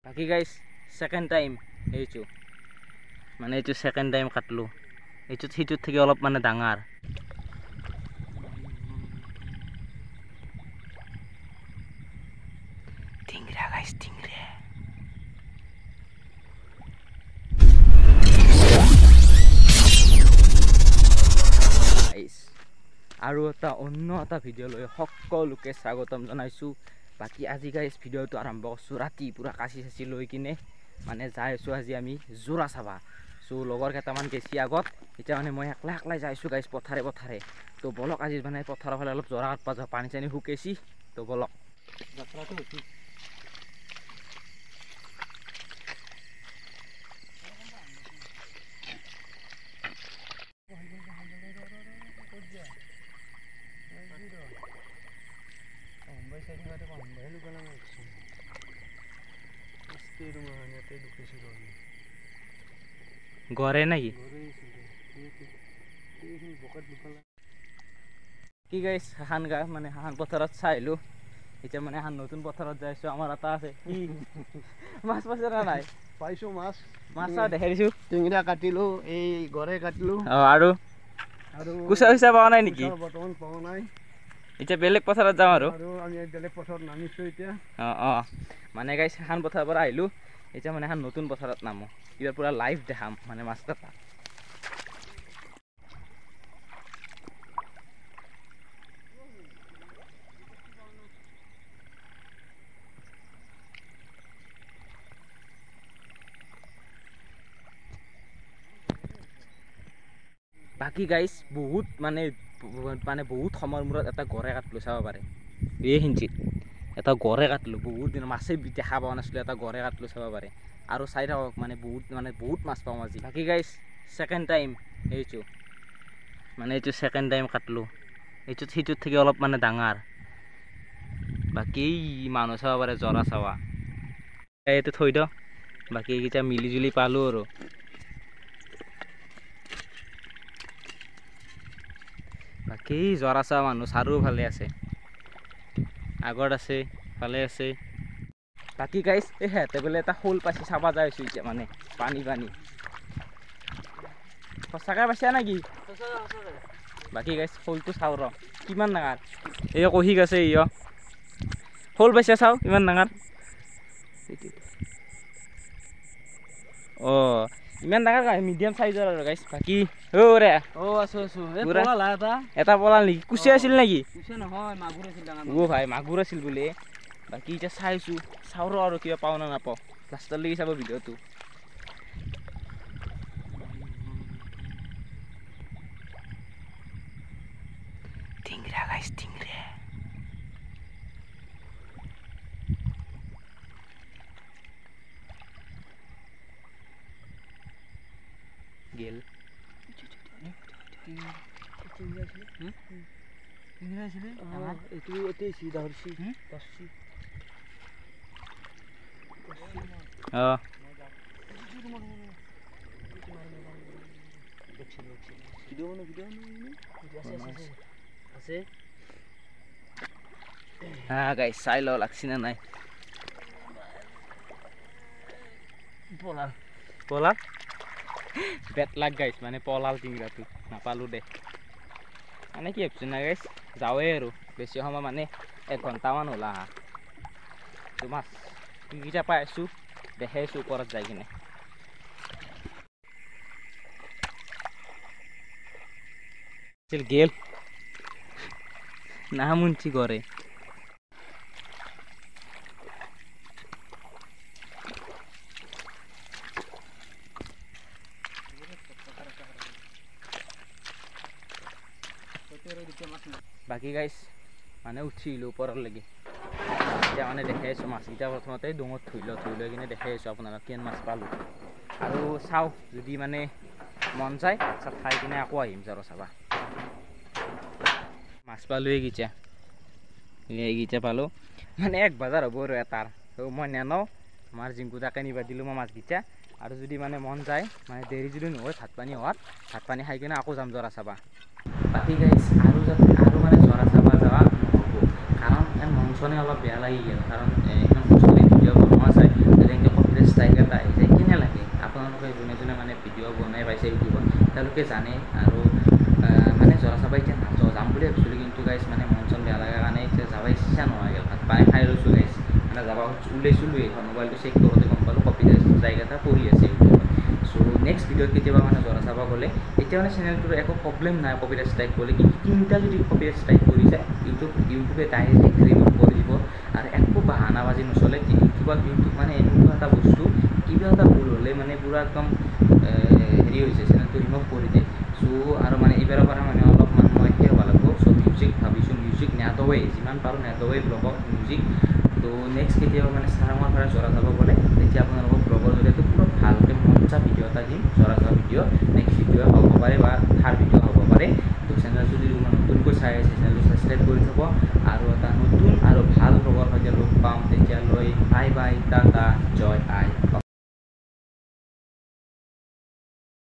বাকী গাইছ second time এইটো মানে এইটো সেকেন্ড টাইম কাটলো। এইটো সেইটোৰ থেকে অলপ মানে ডাঙৰ। টিংৰা গাইছ টিংৰা। আৰু এটা অন্য এটা ভিডিঅ' লৈ সকলোকে স্বাগতম জনাইছোঁ। বাকী আজি গাইছ ভিডিঅ'টো আৰম্ভ কৰিছোঁ ৰাতি পূৰা কাচি চাচি লৈ কিনে মানে যাই আছোঁ আজি আমি যোৰা চাবা। চ' লগৰ কেইটামান গেছি আগত, এতিয়া মানে মই একলা একলাই যাইছোঁ গাইছ পথাৰে পথাৰে। তো বলক আজি মানে পথাৰৰ ফালে অলপ জৰা কাটবা যাওঁ, পানী চানী শুকাইছি। তো বলক। ঘৰে নাকি কি গাইছ হান গা মানে হান পথাৰত চাই আহিলোঁ। এতিয়া মানে এখন নতুন পথাৰত যাইছোঁ। আমাৰ এটা আছে কি মাছ পাইছে না নাই? পাইছোঁ মাছ, মাছ দেখাই দিছোঁ। টিংৰা কাটিলোঁ, এই গড়ে কাটিলোঁ। অঁ, আৰু আৰু কুচা চুচা পোৱা নাই নেকি? বৰ্তমান পোৱা নাই। এতিয়া বেলেগ পথাৰত যাওঁ আৰু আমি বেলেগ পথাৰত নামিছোঁ এতিয়া। অঁ অঁ, মানে গাইছ এখন পথাৰৰ পৰা আহিলোঁ, এতিয়া মানে এখন নতুন পথাৰত নামো। এইবাৰ পূৰা লাইভ দেখাম মানে মাছ কটা। বাকী গাইছ বহুত মানে মানে বহুত সময়ৰ মূৰত এটা গড়ে কাটলোঁ, চাব পাৰে এই সিঞ্চিত এটা গড়ে কাটলোঁ। বহুত দিন মাছে দেখা পোৱা নাছিলোঁ, এটা গড়ে কাটলোঁ, চাব পাৰে। আৰু চাই থাকক মানে বহুত মাছ পাওঁ আজি। বাকী গাইছ ছেকেণ্ড টাইম এইটো মানে এইটো ছেকেণ্ড টাইম কাটলোঁ। এইটো সেইটোৰ থেকে অলপ মানে ডাঙৰ। বাকী মানুহ চাব পাৰে জৰা চাৱা এইটো থৈ দিওঁ। বাকী এইকেইটা মিলি জুলি পালোঁ আৰু। বাকী জৰা চাৱা মানুহ চাৰিওফালে আছে, আগত আছে, ফালে আছে। বাকী গাইছ এই সিহঁতে বোলে এটা শ'ল পাইছে, চাবা যাই আছোঁ এতিয়া মানে পানী পানী। সঁচাকৈ পাইছা নেকি? বাকী গাইছ শ'লটো চাওঁ ৰ কিমান ডাঙৰ। এই কহিক আছে, ই শ'ল পাইছে, চাওঁ কিমান ডাঙৰ। অঁ, ইমান ডাঙৰ মিডিয়াম চাইজৰ আৰু গাইছ। বাকী অ' ৰে এটা পলাল নেকি? কুচিয়া আছিল নেকি? অ' ভাই মাগুৰ আছিল বোলে। বাকী এতিয়া চাইছোঁ, চাওঁ ৰ আৰু কিবা পাওঁ নে নাপাওঁ। লাষ্টলৈকে চাব ভিডিঅ'টো। টিংৰা গাইছ টিংৰা। গেল গাইছ চাই ল লাগছি না নাই। পলাল পলাল বেট লাগ গাইছ মানে পলাল টিংৰাটো নাপালোঁ দে। মানে কি ভাবছোঁ না গাইছ, যাওঁৱেই আৰু বেছি সময় মানে 1 ঘণ্টামান হ'ল আহা। তো মাছ কিটা পাই আছোঁ দেখাই আছোঁ ওপৰত যাই কিনে। গেল না মুঞ্চি কৰে। বাকী গাইছ মানে উঠিলোঁ ওপৰলৈকে, এতিয়া মানে দেখাই আছোঁ মাছকেইটা। প্ৰথমতে ডোঙত ধুই লওঁ, ধুই লৈ কিনে দেখাই আছোঁ আপোনালোক কিমান মাছ পালোঁ। আৰু চাওঁ যদি মানে মন যায় ভাত চাত খাই কিনে আকৌ আহিম যাৰ চাবা। মাছ পালোঁ এইকেইটা, এইকেইটা পালোঁ মানে 1 বজাৰ হ'ব আৰু এটাৰ। তো মই নেনওঁ, আমাৰ জিংকুটাকে নিবা দিলোঁ মই মাছকেইটা। আৰু যদি মানে মন যায় মানে দেৰি যদি নহয় ভাত পানী হোৱাত, ভাত পানী খাই কিনে আকৌ যাম জৰা চাবা। বাকী গাইছ আৰু যাতে আৰু মানে জৰা চাবা যোৱা নহ'ব, কাৰণ মন চনে অলপ বেয়া লাগি গ'ল। কাৰণ ইমান কষ্ট কৰি ভিডিঅ' বনোৱা যায়, তেনেকৈ কপিৰাইট ষ্ট্ৰাইক এটা আহি যায়, কেনে লাগে? আপোনালোকে যোনে যোনে মানে ভিডিঅ' বনাই পাইছে ইউটিউবত তেওঁলোকে জানে। আৰু মানে জৰা চাব এতিয়া নাযাওঁ, যাম বুলি ভাবিছিলোঁ, কিন্তু গাইজ মানে মন চন বেয়া লগাৰ কাৰণে এতিয়া যাব ইচ্ছা নোহোৱা গ'ল। ভাত পানী খাই লৈছোঁ গাইজ, মানে যাব ওলাইছিলোঁ, এইখন মোবাইলটো চেক কৰোঁতে গম পালোঁ কপিৰাইট ষ্ট্ৰাইক এটা পৰি আছে ইউটিউবত। চ' নেক্সট ভিডিঅ'ত কেতিয়াবা মানে জৰা চাব গ'লে, এতিয়া মানে চেনেলটোৰ একো প্ৰব্লেম নাই কপিৰাইট ষ্ট্ৰাইক কৰিলে, কিন্তু তিনিটা যদি কপিৰাইট ষ্ট্ৰাইক কৰি যায়, ইউটিউবে ডাইৰেক্ট ৰিমুভ কৰি দিব আৰু একো বাহানাবাজি নচলে ইউটিউবত। ইউটিউব মানে এনেকুৱা এটা বস্তু, কিবা এটা ভুল হ'লে মানে পূৰা একদম হেৰি হৈছে, চেনেলটো ৰিমুভ কৰি দিয়ে। চ' আৰু মানে এইবাৰৰ পৰা মানে অলপমান মই সেই হ'ব লাগিব। চ' মিউজিক ভাবিছোঁ, মিউজিক নেদোৱেই, যিমান পাৰোঁ নেদোৱেই ব্লগত মিউজিক। তো নেক্সট কেতিয়াবা মানে চাৰাঙৰ পৰা জৰা চাব গ'লে তেতিয়া আপোনালোকক ব্লগৰ জৰিয়তে পূৰা ভালকৈ মজা ভিডিঅ' এটা দিম, জৰা চোৱা ভিডিঅ'। নেক্সট ভিডিঅ' হ'ব পাৰে বা থাৰ্ড ভিডিঅ' হ'ব পাৰে। তো চেনেলটো যদি নতুনকৈ চাই আছে, চেনেলটো ছাবস্ক্ৰাইব কৰি থ'ব। আৰু এটা নতুন আৰু ভাল ব্লগৰ সৈতে লগ পাম, তেতিয়ালৈ বাই বাই, টাটা, জয় আই।